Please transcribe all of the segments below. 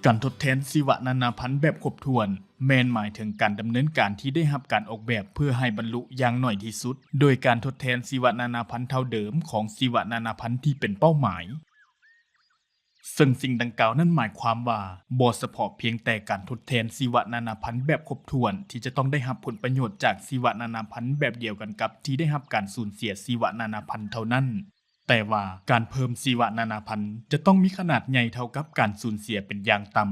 ການທົດແທນຊີວະນານາພັນແບບຄົບຖ້ວນ ແມ່ນໝາຍເຖິງການດຳເນີນການທີ່ໄດ້ຮັບການອອກແບບເພື່ອໃຫ້ບັນລຸຢ່າງໜ້ອຍທີ່ສຸດ ໂດຍການທົດແທນຊີວະນານາພັນເທົ່າເດີມຂອງຊີວະນານາພັນທີ່ເປັນເປົ້າໝາຍ. ເຊິ່ງສິ່ງດັ່ງກ່າວນັ້ນໝາຍຄວາມວ່າ ບໍ່ສະເພາະພຽງແຕ່ການທົດແທນຊີວະນານາພັນແບບຄົບຖ້ວນທີ່ຈະຕ້ອງໄດ້ຮັບຜົນປະໂຫຍດຈາກຊີວະນານາພັນແບບດຽວກັນກັບທີ່ໄດ້ຮັບການສູນເສຍຊີວະນານາພັນເທົ່ານັ້ນ, ແຕ່ວ່າການເພີ່ມຊີວະນານາພັນຈະຕ້ອງມີຂະໜາດໃຫຍ່ເທົ່າກັບການສູນເສຍເປັນຢ່າງຕ່ຳ.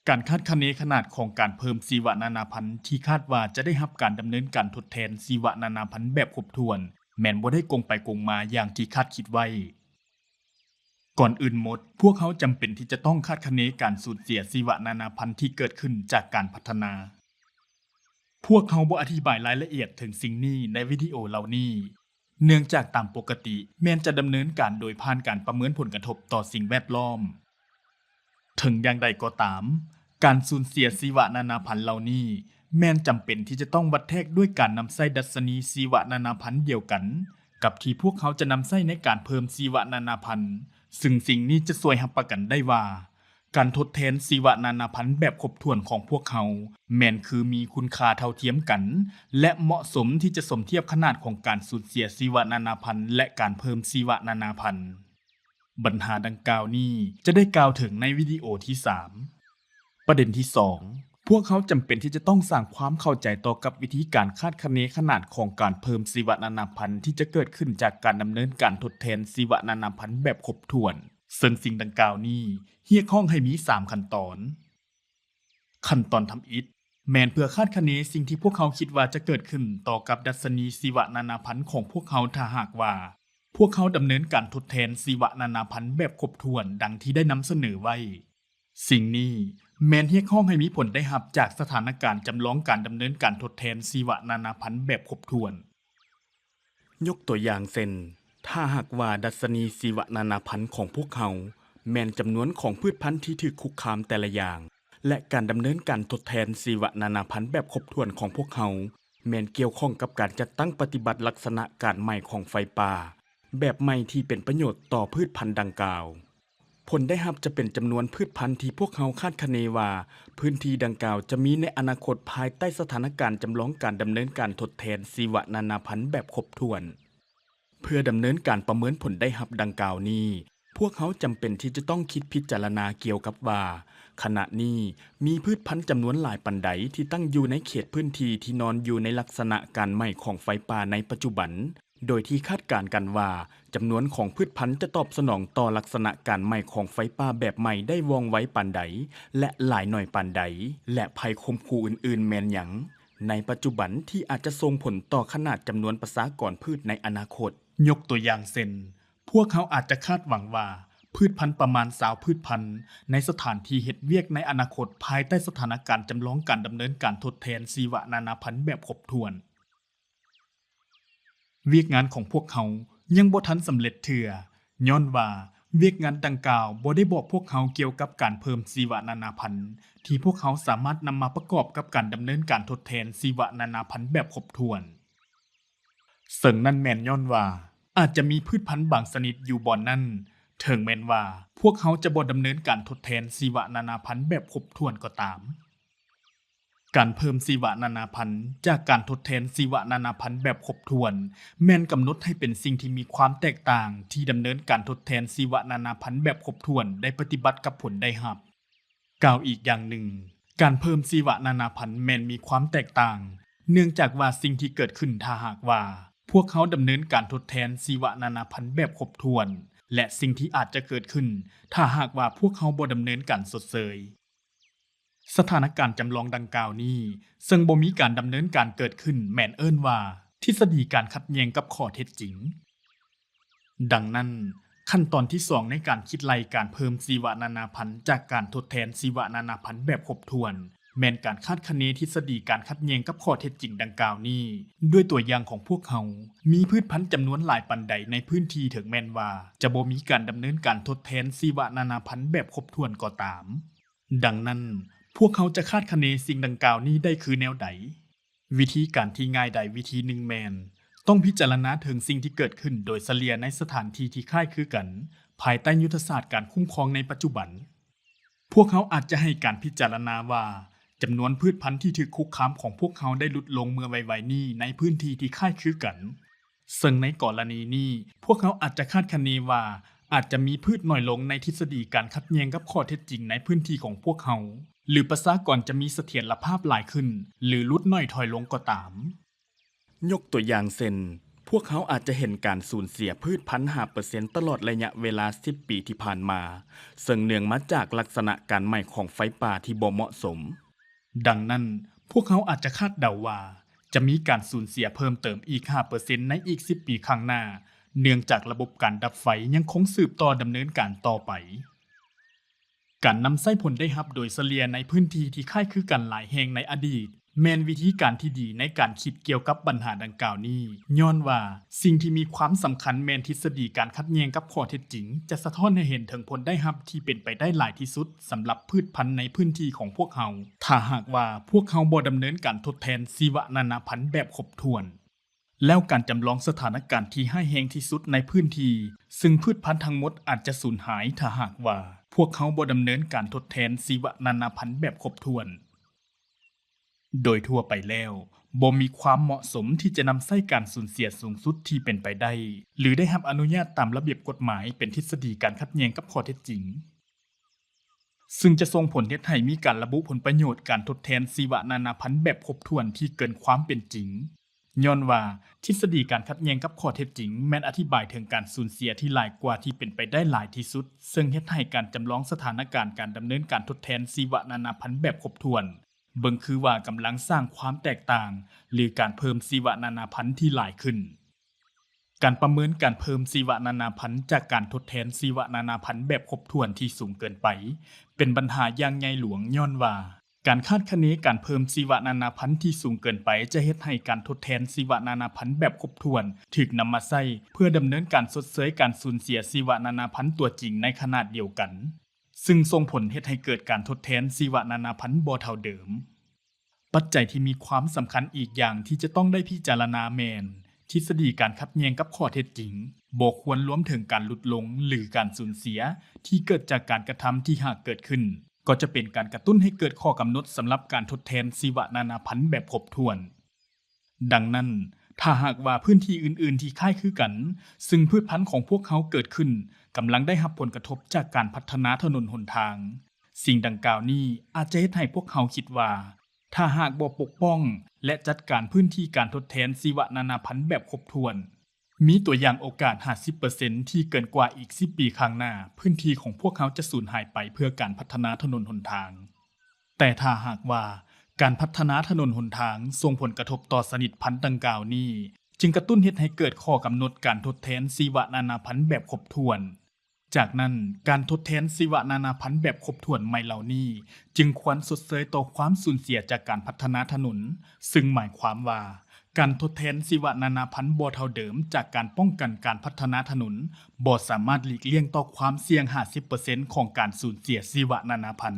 ການຄາດຄະເນຂະໜາດຂອງການເພີ່ມຊີວະນານາພັນທີ່ຄາດວ່າຈະໄດ້ຮັບການດຳເນີນການທົດແທນຊີວະນານາພັນແບບຄົບຖ້ວນ ແມ່ນບໍ່ໄດ້ກົງໄປກົງມາຢ່າງທີ່ຄາດຄິດໄວ້. ກ່ອນອື່ນໝົດ, ພວກເຮົາຈຳເປັນທີ່ຈະຕ້ອງຄາດຄະເນການສູນເສຍຊີວະນານາພັນທີ່ເກີດຂຶ້ນຈາກການພັດທະນາ. ພວກເຮົາບໍ່ອະທິບາຍລາຍລະອຽດເຖິງສິ່ງນີ້ໃນວິດີໂອເຫຼົ່ານີ້, ເນື່ອງຈາກຕາມປົກກະຕິແມ່ນຈະດຳເນີນການໂດຍຜ່ານການປະເມີນຜົນກະທົບຕໍ່ສິ່ງແວດລ້ອມ. ເຖິງຢ່າງໃດກໍຕາມ, ການສູນເສຍຊີວະນານາພັນເຫຼົ່ານີ້ ແມ່ນຈຳເປັນທີ່ຈະຕ້ອງວັດແທກດ້ວຍການນຳໃຊ້ດັດຊະນີຊີວະນານາພັນດຽວກັນ ກັບທີ່ພວກເຮົາຈະນຳໃຊ້ໃນການເພີ່ມຊີວະນານາພັນ, ຊຶ່ງສິ່ງນີ້ຈະຊ່ວຍຮັບປະກັນໄດ້ວ່າ ການທົດແທນຊີວະນານາພັນແບບຄົບຖ້ວນຂອງພວກເຮົາ ແມ່ນຄືມີຄຸນຄ່າເທົ່າທຽມກັນ ແລະ ເໝາະສົມທີ່ຈະສົມທຽບຂະໜາດຂອງການສູນເສຍຊີວະນານາພັນ ແລະ ການເພີ່ມຊີວະນານາພັນ. ບັນຫາດັ່ງກ່າວນີ້ຈະໄດ້ກ່າວເຖິງໃນວິດີໂອທີສາມ. ປະເດັນທີສອງ, ພວກເຮົາຈຳເປັນທີ່ຈະຕ້ອງສ້າງຄວາມເຂົ້າໃຈຕໍ່ກັບວິທີການຄາດຄະເນຂະໜາດຂອງການເພີ່ມຊີວະນານາພັນທີ່ຈະເກີດຂຶ້ນຈາກການດຳເນີນການທົດແທນຊີວະນານາພັນແບບຄົບຖ້ວນ, ເຊິ່ງສິ່ງດັ່ງກ່າວນີ້ຮຽກຮ້ອງໃຫ້ມີສາມຂັ້ນຕອນ. ຂັ້ນຕອນທຳອິດ ແມ່ນເພື່ອຄາດຄະເນສິ່ງທີ່ພວກເຮົາຄິດວ່າຈະເກີດຂຶ້ນຕໍ່ກັບດັດຊະນີຊີວະນານາພັນຂອງພວກເຮົາ ຖ້າຫາກວ່າພວກເຮົາດຳເນີນການທົດແທນຊີວະນານາພັນແບບຄົບຖ້ວນດັ່ງທີ່ໄດ້ນຳສະເໜີໄວ້. ສິ່ງນີ້ແມ່ນຮຽກຮ້ອງໃຫ້ມີຜົນໄດ້ຮັບຈາກສະຖານະການຈຳລອງການດຳເນີນການທົດແທນຊີວະນານາພັນແບບຄົບຖ້ວນ. ຍົກຕົວຢ່າງເຊັ່ນ, ຖ້າຫາກວ່າດັດຊະນີຊີວະນານາພັນຂອງພວກເຮົາແມ່ນຈຳນວນຂອງພືດພັນທີ່ຖືກຄຸກຄາມແຕ່ລະຢ່າງ ແລະ ການດຳເນີນການທົດແທນຊີວະນານາພັນແບບຄົບຖ້ວນຂອງພວກເຮົາ ແມ່ນກ່ຽວຂ້ອງກັບການຈັດຕັ້ງປະຕິບັດລັກສະນະການໃໝ່ຂອງໄຟປ່າແບບໃໝ່ທີ່ເປັນປະໂຫຍດຕໍ່ພືດພັນດັ່ງກ່າວ. ຜົນໄດ້ຮັບຈະເປັນຈຳນວນພືດພັນທີ່ພວກເຮົາຄາດຄະເນວ່າພື້ນທີ່ດັ່ງກ່າວຈະມີໃນອະນາຄົດພາຍໃຕ້ສະຖານະການຈຳລອງການດຳເນີນການທົດແທນຊີວະນານາພັນແບບຄົບຖ້ວນ. ເພື່ອດຳເນີນການປະເມີນຜົນໄດ້ຮັບດັ່ງກ່າວນີ້, ພວກເຮົາຈຳເປັນທີ່ຈະຕ້ອງຄິດພິຈາລະນາກ່ຽວກັບວ່າ ຂະນະນີ້ມີພືດພັນຈຳນວນຫຼາຍປານໃດທີ່ຕັ້ງຢູ່ໃນເຂດພື້ນທີ່ທີ່ນອນຢູ່ໃນລັກສະນະການໄໝ້ຂອງໄຟປ່າໃນປັດຈຸບັນ, ໂດຍທີ່ຄາດການກັນວ່າຈຳນວນຂອງພືດພັນຈະຕອບສະໜອງຕໍ່ລັກສະນະການໄໝ້ຂອງໄຟປ່າແບບໃໝ່ໄດ້ວ່ອງໄວປານໃດ ແລະ ຫຼາຍໜ້ອຍປານໃດ ແລະ ໄພຂົ່ມຂູ່ອື່ນໆແມ່ນຫຍັງໃນປັດຈຸບັນທີ່ອາດຈະສົ່ງຜົນຕໍ່ຂະໜາດຈຳນວນປະຊາກອນພືດໃນອະນາຄົດ. ຍົກຕົວຢ່າງເຊັ່ນ, ພວກເຮົາອາດຈະຄາດຫວັງວ່າພືດພັນປະມານຊາວພືດພັນໃນສະຖານທີ່ເຮັດວຽກໃນອະນາຄົດພາຍໃຕ້ສະຖານະການຈຳລອງການດຳເນີນການທົດແທນຊີວະນານາພັນແບບຄົບຖ້ວນ. ວຽກງານຂອງພວກເຮົາຍັງບໍ່ທັນສຳເລັດເທື່ອ, ຍ້ອນວ່າວຽກງານດັ່ງກ່າວບໍ່ໄດ້ບອກພວກເຮົາກ່ຽວກັບການເພີ່ມຊີວະນານາພັນທີ່ພວກເຮົາສາມາດນຳມາປະກອບກັບການດຳເນີນການທົດແທນຊີວະນານາພັນແບບຄົບຖ້ວນ. ເຊິ່ງນັ້ນແມ່ນຍ້ອນວ່າອາດຈະມີພືດພັນບາງຊະນິດຢູ່ບ່ອນນັ້ນ, ເຖິງແມ່ນວ່າພວກເຮົາຈະບໍ່ດຳເນີນການທົດແທນຊີວະນານາພັນແບບຄົບຖ້ວນກໍຕາມ. ການເພີ່ມຊີວະນານາພັນຈາກການທົດແທນຊີວະນານາພັນແບບຄົບຖ້ວນ ແມ່ນກຳນົດໃຫ້ເປັນສິ່ງທີ່ມີຄວາມແຕກຕ່າງທີ່ດຳເນີນການທົດແທນຊີວະນານາພັນແບບຄົບຖ້ວນໄດ້ປະຕິບັດກັບຜົນໄດ້ຮັບ. ກ່າວອີກຢ່າງໜຶ່ງ, ການເພີ່ມຊີວະນານາພັນແມ່ນມີຄວາມແຕກຕ່າງ, ເນື່ອງຈາກວ່າສິ່ງທີ່ເກີດຂຶ້ນຖ້າຫາກວ່າພວກເຮົາດຳເນີນການທົດແທນຊີວະນານາພັນແບບຄົບຖ້ວນ ແລະ ສິ່ງທີ່ອາດຈະເກີດຂຶ້ນຖ້າຫາກວ່າພວກເຮົາບໍ່ດຳເນີນການຊົດເຊີຍ. ສະຖານະການຈຳລອງດັ່ງກ່າວນີ້ເຊິ່ງບໍ່ມີການດຳເນີນການເກີດຂຶ້ນ ແມ່ນເອີ້ນວ່າທິດສະດີການຂັດແຍ່ງກັບຂໍ້ເທັດຈິງ. ດັ່ງນັ້ນ, ຂັ້ນຕອນທີສອງໃນການຄິດໄລ່ການເພີ່ມຊີວະນານາພັນຈາກການທົດແທນຊີວະນານາພັນແບບຄົບຖ້ວນ ແມ່ນການຄາດຄະເນທິດສະດີການຂັດແຍ່ງກັບຂໍ້ເທັດຈິງດັ່ງກ່າວນີ້ ດ້ວຍຕົວຢ່າງຂອງພວກເຮົາ ມີພືດພັນຈຳນວນຫຼາຍປານໃດໃນພື້ນທີ່ ເຖິງແມ່ນວ່າຈະບໍ່ມີການດຳເນີນການທົດແທນຊີວະນານາພັນແບບຄົບຖ້ວນກໍຕາມ. ດັ່ງນັ້ນ, ພວກເຮົາຈະຄາດຄະເນສິ່ງດັ່ງກ່າວນີ້ໄດ້ຄືແນວໃດ? ວິທີການທີ່ງ່າຍດາຍວິທີໜຶ່ງແມ່ນ ຕ້ອງພິຈາລະນາເຖິງສິ່ງທີ່ເກີດຂຶ້ນໂດຍສະເລ່ຍໃນສະຖານທີ່ທີ່ຄ້າຍຄືກັນ ພາຍໃຕ້ຍຸດທະສາດການຄຸ້ມຄອງໃນປັດຈຸບັນ. ພວກເຮົາອາດຈະໃຫ້ການພິຈາລະນາວ່າ ຈຳນວນພືດພັນທີ່ຖືກຄຸກຄາມຂອງພວກເຮົາໄດ້ຫຼຸດລົງເມື່ອໄວໆນີ້ໃນພື້ນທີ່ທີ່ຄ້າຍຄືກັນ. ເຊິ່ງໃນກໍລະນີນີ້ ພວກເຮົາອາດຈະຄາດຄະເນວ່າ ອາດຈະມີພືດໜ້ອຍລົງໃນທິດສະດີການຂັດແຍ່ງກັບຂໍ້ເທັດຈິງໃນພື້ນທີ່ຂອງພວກເຮົາ ຫຼື ປະຊາກອນຈະມີສະຖຽນລະພາບຫຼາຍຂຶ້ນ ຫຼື ຫຼຸດໜ້ອຍຖອຍລົງກໍຕາມ. ຍົກຕົວຢ່າງເຊັ່ນ, ພວກເຮົາອາດຈະເຫັນການສູນເສຍພືດພັນຫ້າເປີເຊັນຕະຫຼອດໄລຍະເວລາສິບປີທີ່ຜ່ານມາ, ເຊິ່ງເນື່ອງມາຈາກລັກສະນະການໄໝ້ຂອງໄຟປ່າທີ່ບໍ່ເໝາະສົມ. ດັ່ງນັ້ນ, ພວກເຮົາອາດຈະຄາດເດົາວ່າ ຈະມີການສູນເສຍເພີ່ມເຕີມອີກຫ້າເປີເຊັນໃນອີກສິບປີຂ້າງໜ້າ, ເນື່ອງຈາກລະບົບການດັບໄຟຍັງຄົງສືບຕໍ່ດຳເນີນການຕໍ່ໄປ. ການນຳໃຊ້ຜົນໄດ້ຮັບໂດຍສະເລ່ຍໃນພື້ນທີ່ທີ່ຄ້າຍຄືກັນຫຼາຍແຫ່ງໃນອະດີດ ແມ່ນວິທີການທີ່ດີໃນການຄິດກ່ຽວກັບບັນຫາດັ່ງກ່າວນີ້, ຍ້ອນວ່າສິ່ງທີ່ມີຄວາມສຳຄັນແມ່ນທິດສະດີການຂັດແຍ່ງກັບຂໍ້ເທັດຈິງ ຈະສະທ້ອນໃຫ້ເຫັນເຖິງຜົນໄດ້ຮັບທີ່ເປັນໄປໄດ້ຫຼາຍທີ່ສຸດສຳລັບພືດພັນໃນພື້ນທີ່ຂອງພວກເຮົາ, ຖ້າຫາກວ່າພວກເຮົາບໍ່ດຳເນີນການທົດແທນຊີວະນານາພັນແບບຄົບຖ້ວນ. ແລ້ວການຈຳລອງສະຖານະການທີ່ຮ້າຍແຮງທີ່ສຸດໃນພື້ນທີ່, ຊຶ່ງພືດພັນທັງໝົດອາດຈະສູນຫາຍຖ້າຫາກວ່າພວກເຮົາບໍ່ດຳເນີນການທົດແທນຊີວະນານາພັນແບບຄົບຖ້ວນ. ໂດຍທົ່ວໄປແລ້ວ, ບໍ່ມີຄວາມເໝາະສົມທີ່ຈະນຳໃຊ້ການສູນເສຍສູງສຸດທີ່ເປັນໄປໄດ້ ຫຼື ໄດ້ຮັບອະນຸຍາດຕາມລະບຽບກົດໝາຍເປັນທິດສະດີການຂັດແຍ່ງກັບຂໍ້ເທັດຈິງ. ຊຶ່ງຈະສົ່ງຜົນເຮັດໃຫ້ມີການລະບຸຜົນປະໂຫຍດການທົດແທນຊີວະນານາພັນແບບຄົບຖ້ວນທີ່ເກີນຄວາມເປັນຈິງ, ຍ້ອນວ່າທິດສະດີການຂັດແຍ່ງກັບຂໍ້ເທັດຈິງແມ່ນອະທິບາຍເຖິງການສູນເສຍທີ່ຫຼາຍກວ່າທີ່ເປັນໄປໄດ້ຫຼາຍທີ່ສຸດ, ເຊິ່ງເຮັດໃຫ້ການຈຳລອງສະຖານະການການດຳເນີນການທົດແທນຊີວະນານາພັນແບບຄົບຖ້ວນ ເບິ່ງຄືວ່າກຳລັງສ້າງຄວາມແຕກຕ່າງ ຫຼື ການເພີ່ມຊີວະນານາພັນທີ່ຫຼາຍຂຶ້ນ. ການປະເມີນການເພີ່ມຊີວະນານາພັນຈາກການທົດແທນຊີວະນານາພັນແບບຄົບຖ້ວນທີ່ສູງເກີນໄປ ເປັນບັນຫາຢ່າງໃຫຍ່ຫຼວງ, ຍ້ອນວ່າການຄາດຄະເນການເພີ່ມຊີວະນານາພັນທີ່ສູງເກີນໄປ ຈະເຮັດໃຫ້ການທົດແທນຊີວະນານາພັນແບບຄົບຖ້ວນຖືກນຳມາໃຊ້ເພື່ອດຳເນີນການຊົດເຊີຍການສູນເສຍຊີວະນານາພັນຕົວຈິງໃນຂະນາດດຽວກັນ, ຊຶ່ງສົ່ງຜົນເຮັດໃຫ້ເກີດການທົດແທນຊີວະນານາພັນບໍ່ເທົ່າເດີມ. ປັດໄຈທີ່ມີຄວາມສຳຄັນອີກຢ່າງທີ່ຈະຕ້ອງໄດ້ພິຈາລະນາແມ່ນ ທິດສະດີການຂັດແຍ່ງກັບຂໍ້ເທັດຈິງ ບໍ່ຄວນລວມເຖິງການຫຼຸດລົງ ຫຼື ການສູນເສຍທີ່ເກີດຈາກການກະທຳທີ່ຫາກເກີດຂຶ້ນ ກໍຈະເປັນການກະຕຸ້ນໃຫ້ເກີດຂໍ້ກຳນົດສຳລັບການທົດແທນຊີວະນານາພັນແບບຄົບຖ້ວນ. ດັ່ງນັ້ນ, ຖ້າຫາກວ່າພື້ນທີ່ອື່ນໆທີ່ຄ້າຍຄືກັນ, ຊຶ່ງພືດພັນຂອງພວກເຮົາເກີດຂຶ້ນ, ກຳລັງໄດ້ຮັບຜົນກະທົບຈາກການພັດທະນາຖະໜົນຫົນທາງ, ສິ່ງດັ່ງກ່າວນີ້ອາດຈະເຮັດໃຫ້ພວກເຮົາຄິດວ່າ ຖ້າຫາກບໍ່ປົກປ້ອງ ແລະ ຈັດການພື້ນທີ່ການທົດແທນຊີວະນານາພັນແບບຄົບຖ້ວນ, ມີຕົວຢ່າງໂອກາດຫ້າສິບເປີເຊັນທີ່ເກີນກວ່າອີກສິບປີຂ້າງໜ້າ, ພື້ນທີ່ຂອງພວກເຮົາຈະສູນຫາຍໄປເພື່ອການພັດທະນາຖະໜົນຫົນທາງ. ແຕ່ຖ້າຫາກວ່າການພັດທະນາຖະໜົນຫົນທາງສົ່ງຜົນກະທົບຕໍ່ຊະນິດພັນດັ່ງກ່າວນີ້, ຈຶ່ງກະຕຸ້ນເຮັດໃຫ້ເກີດຂໍ້ກຳນົດການທົດແທນຊີວະນານາພັນແບບຄົບຖ້ວນ. ຈາກນັ້ນ, ການທົດແທນຊີວະນານາພັນແບບຄົບຖ້ວນໃໝ່ເຫຼົ່ານີ້ ຈຶ່ງຄວນຊົດເຊີຍຕໍ່ຄວາມສູນເສຍຈາກການພັດທະນາຖະໜົນ, ຊຶ່ງໝາຍຄວາມວ່າ ການທົດແທນຊີວະນານາພັນບໍ່ເທົ່າເດີມຈາກການປ້ອງກັນການພັດທະນາຖະໜົນ ບໍ່ສາມາດຫຼີກລ່ຽງຕໍ່ຄວາມສ່ຽງຫ້າສິບເປີເຊັນຂອງການສູນເສຍຊີວະນານາພັນ.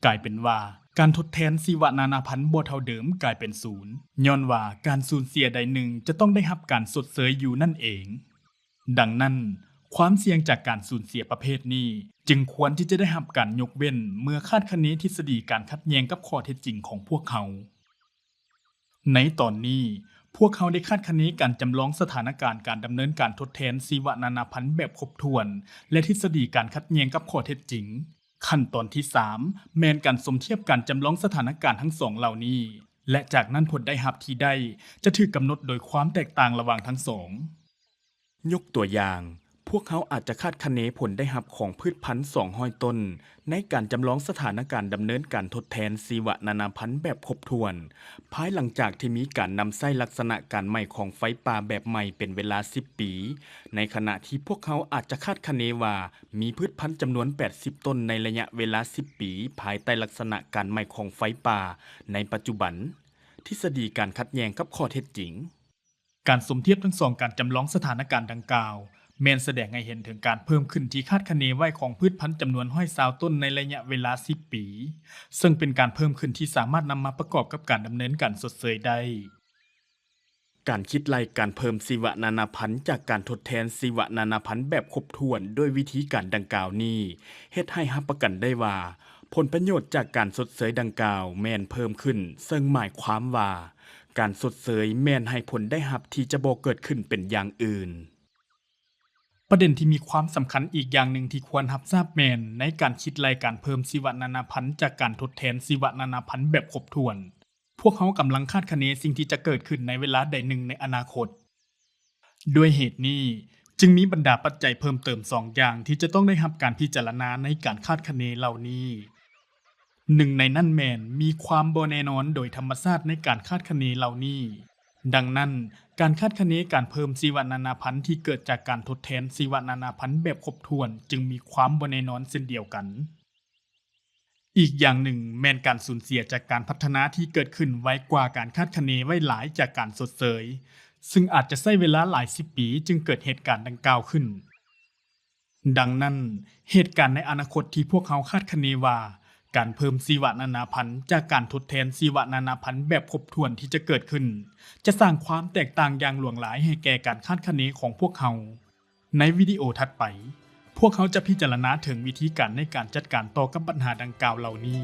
ກາຍເປັນວ່າ ການທົດແທນຊີວະນານາພັນບໍ່ເທົ່າເດີມກາຍເປັນສູນ, ຍ້ອນວ່າການສູນເສຍໃດໜຶ່ງຈະຕ້ອງໄດ້ຮັບການຊົດເຊີຍຢູ່ນັ້ນເອງ. ດັ່ງນັ້ນ, ຄວາມສ່ຽງຈາກການສູນເສຍປະເພດນີ້ ຈຶ່ງຄວນທີ່ຈະໄດ້ຮັບການຍົກເວັ້ນເມື່ອຄາດຄະເນທິດສະດີການຂັດແຍ່ງກັບຂໍ້ເທັດຈິງຂອງພວກເຮົາ. ໃນຕອນນີ້, ພວກເຮົາໄດ້ຄາດຄະເນການຈຳລອງສະຖານະການການດຳເນີນການທົດແທນຊີວະນານາພັນແບບຄົບຖ້ວນ ແລະ ທິດສະດີການຂັດແຍ່ງກັບຂໍ້ເທັດຈິງ. ຂັ້ນຕອນທີສາມ ແມ່ນການສົມທຽບການຈຳລອງສະຖານະການທັງສອງເຫຼົ່ານີ້ ແລະ ຈາກນັ້ນຜົນໄດ້ຮັບທີ່ໄດ້ຈະຖືກກຳນົດໂດຍຄວາມແຕກຕ່າງລະຫວ່າງທັງສອງ. ຍົກຕົວຢ່າງ, ພວກເຮົາອາດຈະຄາດຄະເນຜົນໄດ້ຮັບຂອງພືດພັນສອງຮ້ອຍຕົ້ນ ໃນການຈຳລອງສະຖານະການດຳເນີນການທົດແທນຊີວະນານາພັນແບບຄົບຖ້ວນ, ພາຍຫຼັງຈາກທີ່ມີການນຳໃຊ້ລັກສະນະການໄໝ້ຂອງໄຟປ່າແບບໃໝ່ເປັນເວລາສິບປີ, ໃນຂະນະທີ່ພວກເຮົາອາດຈະຄາດຄະເນວ່າ ມີພືດພັນຈຳນວນແປດສິບຕົ້ນໃນໄລຍະເວລາສິບປີ ພາຍໃຕ້ລັກສະນະການໄໝ້ຂອງໄຟປ່າໃນປັດຈຸບັນ. ທິດສະດີການຂັດແຍ່ງກັບຂໍ້ເທັດຈິງ. ການສົມທຽບທັງສອງການຈຳລອງສະຖານະການດັ່ງກ່າວ ແມ່ນສະແດງໃຫ້ເຫັນເຖິງການເພີ່ມຂຶ້ນທີ່ຄາດຄະເນໄວ້ຂອງພືດພັນຈຳນວນຮ້ອຍຊາວຕົ້ນໃນໄລຍະເວລາສິບປີ, ເຊິ່ງເປັນການເພີ່ມຂຶ້ນທີ່ສາມາດນຳມາປະກອບກັບການດຳເນີນການຊົດເຊີຍໄດ້. ການຄິດໄລ່ການເພີ່ມຊີວະນານາພັນຈາກການທົດແທນຊີວະນານາພັນແບບຄົບຖ້ວນດ້ວຍວິທີການດັ່ງກ່າວນີ້ ເຮັດໃຫ້ຮັບປະກັນໄດ້ວ່າ ຜົນປະໂຫຍດຈາກການຊົດເຊີຍດັ່ງກ່າວແມ່ນເພີ່ມຂຶ້ນ, ເຊິ່ງໝາຍຄວາມວ່າ ການຊົດເຊີຍແມ່ນໃຫ້ຜົນໄດ້ຮັບທີ່ຈະບໍ່ເກີດຂຶ້ນເປັນຢ່າງອື່ນ. ປະເດັນທີ່ມີຄວາມສຳຄັນອີກຢ່າງໜຶ່ງທີ່ຄວນຮັບຊາບແມ່ນ ໃນການຄິດໄລ່ການເພີ່ມຊີວະນານາພັນຈາກການທົດແທນຊີວະນານາພັນແບບຄົບຖ້ວນ, ພວກເຮົາກຳລັງຄາດຄະເນສິ່ງທີ່ຈະເກີດຂຶ້ນໃນເວລາໃດໜຶ່ງໃນອະນາຄົດ. ດ້ວຍເຫດນີ້, ຈຶ່ງມີບັນດາປັດໄຈເພີ່ມເຕີມສອງຢ່າງທີ່ຈະຕ້ອງໄດ້ຮັບການພິຈາລະນາໃນການຄາດຄະເນເຫຼົ່ານີ້. ໜຶ່ງໃນນັ້ນແມ່ນ ມີຄວາມບໍ່ແນ່ນອນໂດຍທຳມະຊາດໃນການຄາດຄະເນເຫຼົ່ານີ້. ດັ່ງນັ້ນ, ການຄາດຄະເນການເພີ່ມຊີວະນານາພັນທີ່ເກີດຈາກການທົດແທນຊີວະນານາພັນແບບຄົບຖ້ວນຈຶ່ງມີຄວາມບໍ່ແນ່ນອນເຊັ່ນດຽວກັນ. ອີກຢ່າງໜຶ່ງແມ່ນການສູນເສຍຈາກການພັດທະນາທີ່ເກີດຂຶ້ນໄວກວ່າການຄາດຄະເນໄວ້ຫຼາຍຈາກການຊົດເຊີຍ, ຊຶ່ງອາດຈະໃຊ້ເວລາຫຼາຍສິບປີຈຶ່ງເກີດເຫດການດັ່ງກ່າວຂຶ້ນ. ດັ່ງນັ້ນ, ເຫດການໃນອະນາຄົດທີ່ພວກເຮົາຄາດຄະເນວ່າ ການເພີ່ມຊີວະນານາພັນຈາກການທົດແທນຊີວະນານາພັນແບບຄົບຖ້ວນທີ່ຈະເກີດຂຶ້ນ ຈະສ້າງຄວາມແຕກຕ່າງຢ່າງຫຼວງຫຼາຍໃຫ້ແກ່ການຄາດຄະເນຂອງພວກເຮົາ. ໃນວິດີໂອຖັດໄປ, ພວກເຮົາຈະພິຈາລະນາເຖິງວິທີການໃນການຈັດການຕໍ່ກັບບັນຫາດັ່ງກ່າວເຫຼົ່ານີ້.